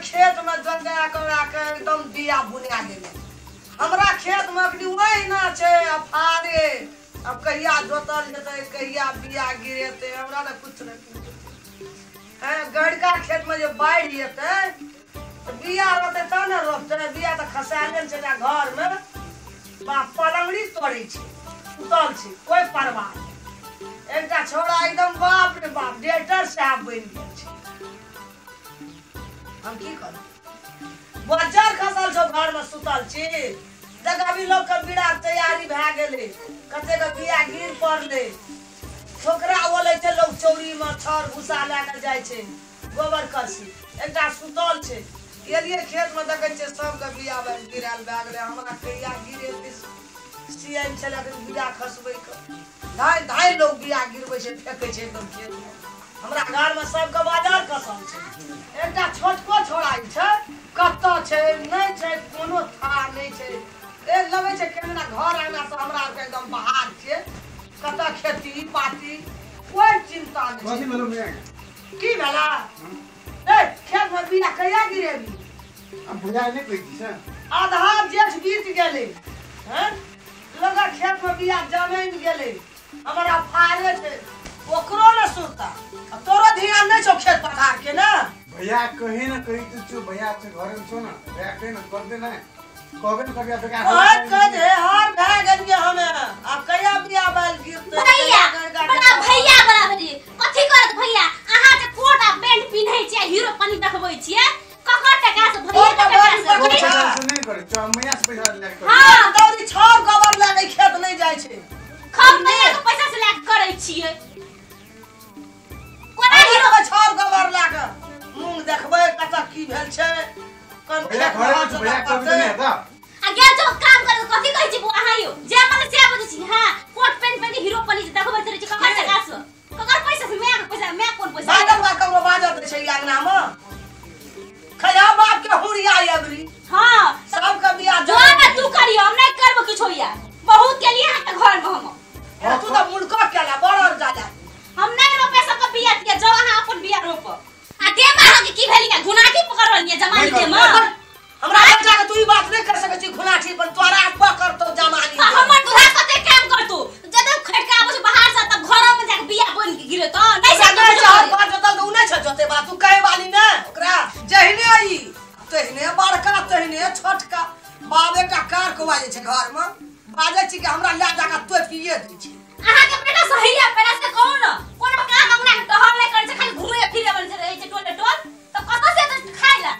खेत में जंगा करा के एकदम बिया बुना गेलै। हमरा खेत में अखनी ओहिना छै अफारे। अब कहिया जोतल जेतै कहिया बिया गिरेतै हमरा ने कुछ नहीं। गड़का खेत में जे बाढ़ि एतै तऽ बिया रहतै तब ने रोपतै। बिया तऽ खसाले छै घर में बाप पलंगड़ी तोड़ै छै सुतल छै कोई परवाह नहीं। एकटा छोड़ा एकदम बाप रे बाप डेटर साहब बनि गेल छै। हम की करू बज्जर खसल छौ घर में सुतल छी। देख अभी लोग के बीड़ा तैयारी भए गेलै कतेक बिया गिर पड़लै। ठोकरा बोलै छै लोग चौरी में छड़ भूसा लए के जाइ छै गोबर करसी। एकटा सुतल छै गेलियै खेत में देखै छियै सबके बिया गिरायल भए गेलै। हमरा कहिया गिरेतै सियान छलै अखन बिया खसबै के धाइ धाइ लोग बिया गिरबै छै फेकै छै एकदम खेत में। हमरा घर में सबके बाजार खसल छै। एकटा छोटको छोड़ा छै कतऽ छै नहि छै कोनो था नहि छै। ए लगै छै केना घर अंगना से हमरा आरके एकदम बाहर छियै कतऽ खेती पाती कोई चिंता नहीं। की भेला ए खेत में बिया कहिया गिरेबी? अब बुझाय नहि कहै छी से आधा जेठ बीत गेलै। हैं लोग खेत में बिया जमैन गेलै। हमरा फारे छै ओकरो ने सुरता। अब तोरो ध्यान नहीं छौ खेत पथार के ना। भैया कहीं ना कहीं तो छौ भैया छै घर में छौ ना भैया कहीं ना कर दे ना कहबे न करिया बेकार कह दे हार भए गेलियै हमे। आब कहिया बिया बैल गिरतै? भैया बड़ा भैया बड़ा भरी कथि करत भैया? अहाँ जे कोट आ पैंट पिन्है छियै हीरो पानी देखबै छियै ककर टका से भैया के टका से नहीं करै छौ मैया से पैसा लए के। हां दौरी छड़ गोबर लए के खेत नहीं जाइ छै। खम मैया के पैसा से लए के करै छियै। कोना हीरो के छड़ गोबर लए के मूंग देखबै कतऽ की भेल छै कोन भैया घर में भैया कभी नहीं हेता। आ गेल जो काम करे कथि कहै छी बुआ अहाँ यो जे मन से बुझै छी। हां कोट पैंट पहिन के हीरो पनी देखबै रहै छी ककर टका से ककर पैसा से मैया के पैसा मैया कोन पैसा बाजल बा ककरो बाजत छै अंगना में खया बाप के हुरिया अबरी। हां सबके बिया जो ना तू करियो हम नहीं करबो किछो यार बहुत के लिए अहाँ के घर में हम तू त मुल्क केला बड़ल जाला। हम नहीं रोपे सबके बिया दिया जाओ अहाँ अपन बिया रोप। आ दे मारो के की भेलिया घुनाठी पकड़ रहलिया जमानी के मां। हमरा बच्चा के तू ई बात नहीं कर सकै छी घुनाठी पर तोरा पकड़तो जमानी। हमर दूल्हा कते काम करतो जब खट के आबै छै बाहर से तब घर में जाके बिया बन के गिरतो नहीं से नहीं चार बार जोतल त उ नहीं छ जोते बा तू कहे वाली ना ओकरा जहिने आई तहिने बड़का तहिने छोटका बाप एकटा कार को बाजै छै घर में बाजै छी कि हमरा ले जाके तोपिए दै छै। अहाँ के बेटा सही है पहले से कहू न कोनो काम अंगना के टहल नहीं करै छै खाली घूमे फिरे बन रहै छै टोले टोल त कत से त खाइला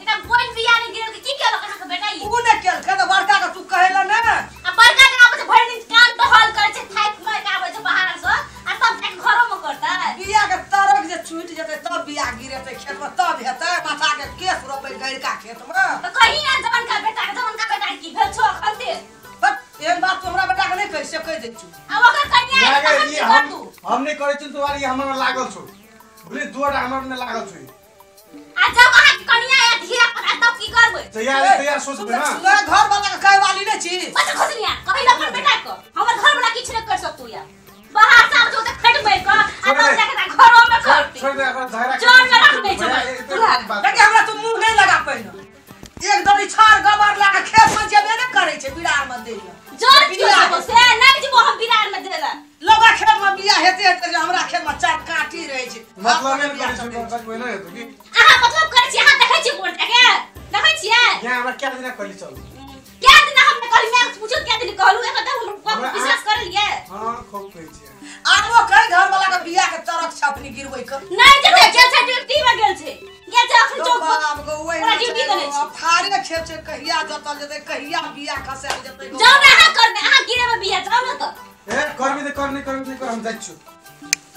एकटा बोइन बिया नहीं गिरल के की केलक अहाँ के बेटा ई? उ ने केलक त बड़का के तू कहेला ना। आ बड़का के आबै छै भरि दिन काम टहल करै छै थाकि मारि के आबै छै बाहर से आ तब जाके घरो में करतै। बिया के तरक जे छूट जेतै तब बिया गिरेतै खेत में तब हेतै माथा के केस रोपै गड़का खेत में। त कही ना जवन का बेटा के जवन का बेटा की भेल छौ अखन ते। एहन बात तू हमरा बेटा के नहीं कहि से कहि दै छु। आ ओकर कन्या के तखन की करतू? हम नहीं करै छी तोहार ई हमरा लागल छौ बुझली दुआरा हमरा में लागल छौ। आ जब अहाँ के कन्या या धिया पुता तब की करबै? तैयार तैयार सोचबै ना घर वाला के कहे वाली नहीं छी। बस खसनिया कहि ना अपन बेटा के हमर घर वाला किछ नहीं कर सकतू यार बाहर से आब जो त खट मारि के आ तब जाके घरो में करती। छोड़ दे अपन झगड़ा जोर में रख दै छै देखि हमरा तू मुंह नहीं लगा पहिने। एक दौरी छड़ गोबर लगा खेत में जेबे ने करै छै बिरार में दै जोर क्यों जेबो से नहीं जेबो हम बिरार में देला। लोगा खेत में बिया हेते हेते जे हमरा खेत में चार काटी रहै छै। मतलब नहीं करै छै कोई नहीं हेतौ की अहाँ मतलब करै छी? अहाँ देखै छी मोर जाके देखै छियै यहाँ हमरा क्या दिन कहली चल क्या दिन हमने कहली मैं पूछो क्या दिन कहलु एक त हम विश्वास करलियै। हां खूब कहै छी आबो कई घर वाला के बिया के तरक छपनी गिरबै के नहीं जेते गेल छै ड्यूटी में गेल छै गेल छै अखन चौक पर बाप गो ओहि ड्यूटी देने छै। फारे खेत छै कहिया जोतल जेतै कहिया बिया खसायल जेतै। जाउ ना अहाँ करने अहाँ गिरे में बिया जाउ ना त ए करबी त कर नहीं करबी नहीं कर हम जाइ छु।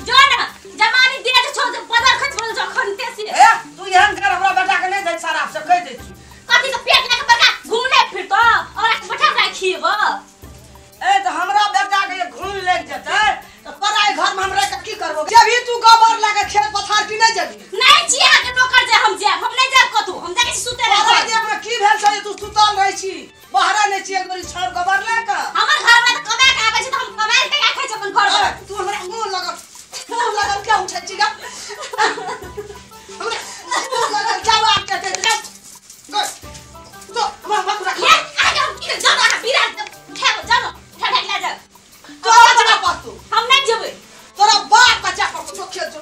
जो ना जमानी दे छौ जे बदर खस पड़ल छौ अखन ते से। ए तू एहन कर हमरा बेटा के नहीं दै शराब से कहि दै छु। कथि के पेट लए के बड़का घूमने फिरतो और बैठा के खिएबो। ए त हमरा बेटा के घूम लग जेतै त पराई घर में हमरा के की करबो? जेबी तू गोबर लगे खेत पथार की नहीं जेबी? नहीं छी अहाँ के नौकर जे हम जाब हम नहीं जाब कतौ हम जाके सुते रहै छी। हमरा की भेल छै तू सुतल रहै छी बाहर नहीं छी एक बेरी छड़ गोबर लए के। हमर घर में त कमा के आबै छै त हम कमायल टका खाइ छी अपन घर में। तू हमरा मुंह लगा मुंह लगा पड़तौ। हम नहीं जेबै। तोरा बाप बच्चा पड़तौ, जो खेल जो।